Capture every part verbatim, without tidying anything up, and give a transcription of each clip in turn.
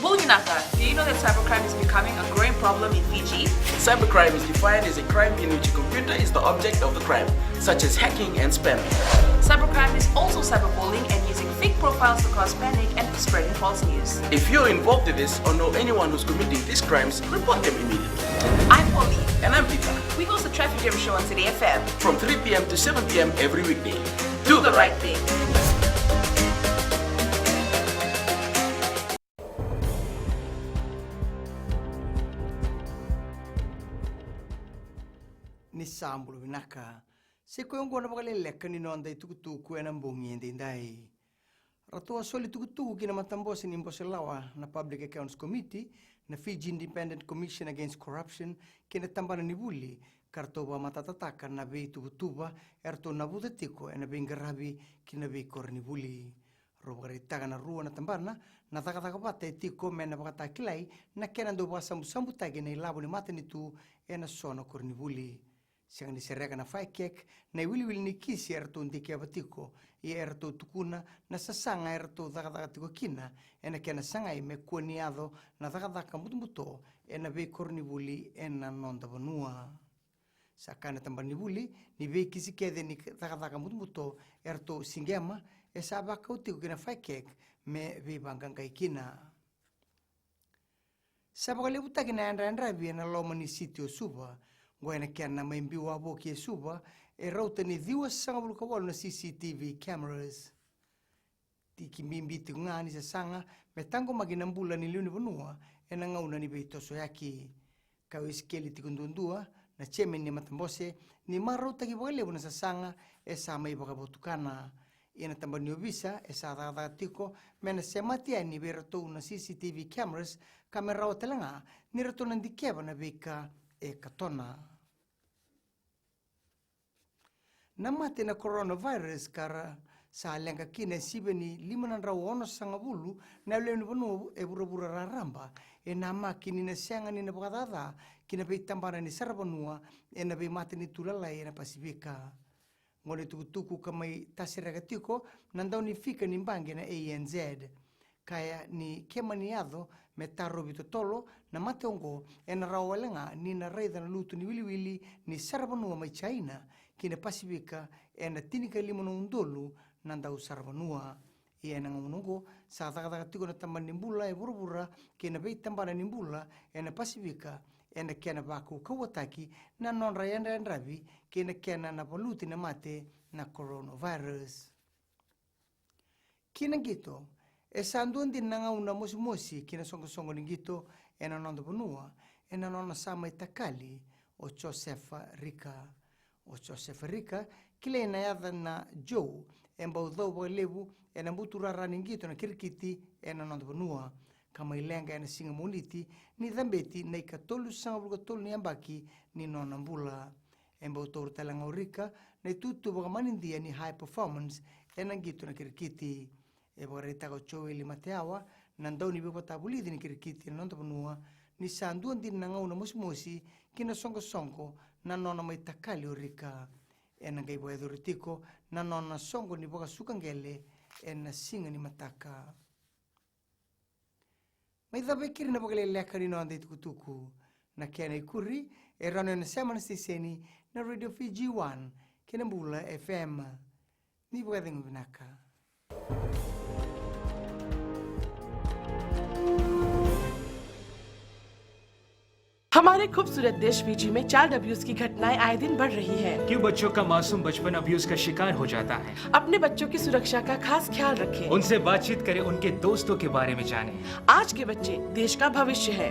Bula vinaka, do you know that cybercrime is becoming a growing problem in Fiji? Cybercrime is defined as a crime in which a computer is the object of the crime, such as hacking and spamming. Cybercrime is also cyberbullying and using fake profiles to cause panic and spreading false news. If you're involved in this or know anyone who's committing these crimes, report them immediately. I'm Polly. And I'm Peter. We host the Traffic Jam Show on City F M. From three p.m. to seven p.m. every weekday. Do the right thing. Ni sa bula vinaka. Sa i koya oqo na vakaleleka ni noda itukutuku ena bogi edaidai. Ratou a soli tukutuku ki na matabose ni boselawa na Public Accounts Committee, na Fiji Independent Commission Against Corruption, kei na tabana ni vuli, ka ratou vakamatatataka na veituvatuva eratou navuca tiko ena veiqaravi ki na veikoronivuli. Rau vakaraitaka na rua na tabana na cakacaka vata e tiko me na vakatakilai na kena dau vakasabusabutaki na ilavo ni matanitu ena so na koronivuli. Sega ni sereka na FICAC na iwiliwili ni kisi eratou dikeva tiko, ia eratou tukuna na sasaga eratou cakacaka tiko kina ena kena sagai me kua ni yaco na cakacaka butobuto ena veikoronivuli ena noda vanua. Sa kaya na tabana ni vuli ni veikisi kece ni cakacaka butobuto eratou siqema e sa vakau tiko ki na FICAC me veivaqaqai kina. Sa vakalevutaki na yadrayadravi ena loma ni siti o Suva. Oqo ena kena mai biu wavoki e Suva e rauta ni ciwasagavulu ka walu na C C T V cameras. Tiki bibi tiko ga ni sasaga me taqomaki na bula ni lewe ni vanua ena gauna ni veitosoyaki. Ka o Isikeli Tikoduadua, na chairman ni matabose, ni marautaki vakalevu na sasaga e sa mai vakavotukana. Ia na tabana ni ovisa e sa cakacaka tiko me na semati yani vei iratou na C C T V cameras ka me rawa tale ga ni ratou na dikeva na veika e katona. Na mate na coronavirus ka ra sa leqa kina e sivia ni lima na drau onosagavulu na lewe ni vanua e vuravura raraba e namaki ni na sega ni na vakacaca ki na veitabana ni saravanua ena veimatanitu lalai ena Pasifika. Oqo na itukutuku ka mai tasereka tiko na daunifika ni baqe na A N Z. Kaya ni ke mani yaco me tarovi totolo na mate oqo, ena rawa wale ga ni na raica na lutu ni wiliwili ni saravanua mai China ki na Pasifika ena tinikalima na udolu na dau saravanua. Ia ena gauna oqo sa cakacaka tiko na tabana ni bula e vuravura kei na veitabana ni bula ena Pasifika ena kena vakaukauwataki na nodra yadrayadravi kei na kena na valuti na mate na coronavirus. Ki na qito, e sa dua dina na gauna mosimosi ki na soqosoqo ni qito ena noda vanua ena nona sa mai takali o Josefa Rika. O Josefa Rika, kilai na yaca na Joe, e bau cau vakalevu ena buturara ni qito na kirikiti ena noda vanua, ka mai leqa ena siga Moniti ni cabeti na ikatolusagavulu ka tolu ni yabaki ni nona bula. E bau taura tale ga o Rika na itutu vakamanidia ni high performance ena qito na kirikiti. E vakaraitaka o Joeli Mateawa, na dauniveivakatavulici ni kirikiti ena noda vanua, ni sa dua dina na gauna mosimosi ki na soqosoqo na nona mai takali o Rika. Ena qai vakayacori tiko na nona soqo ni vakasuka qele ena siga ni mataka. Mai cava e keri na vakaleleka ni noda itukutuku. Na kena ikuri e rawa ni o na sema na siteseni na Radio Fiji One kei na Bula F M. Ni vakacegu vinaka. हमारे खूबसूरत देश फिजी में child abuse की घटनाएं आए दिन बढ़ रही हैं। क्यों बच्चों का मासूम बचपन अब्यूज का शिकार हो जाता है? अपने बच्चों की सुरक्षा का खास ख्याल रखें। उनसे बातचीत करें, उनके दोस्तों के बारे में जानें। आज के बच्चे देश का भविष्य है।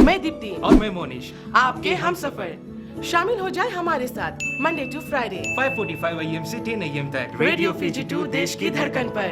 मैं दीप्ति। और मैं मोनिश। आपके हमसफर। शामिल हो जाए हमारे साथ Monday to Friday, five forty-five A M से ten A M तक। रेडियो फीजी टू, देश की धड़कन पर।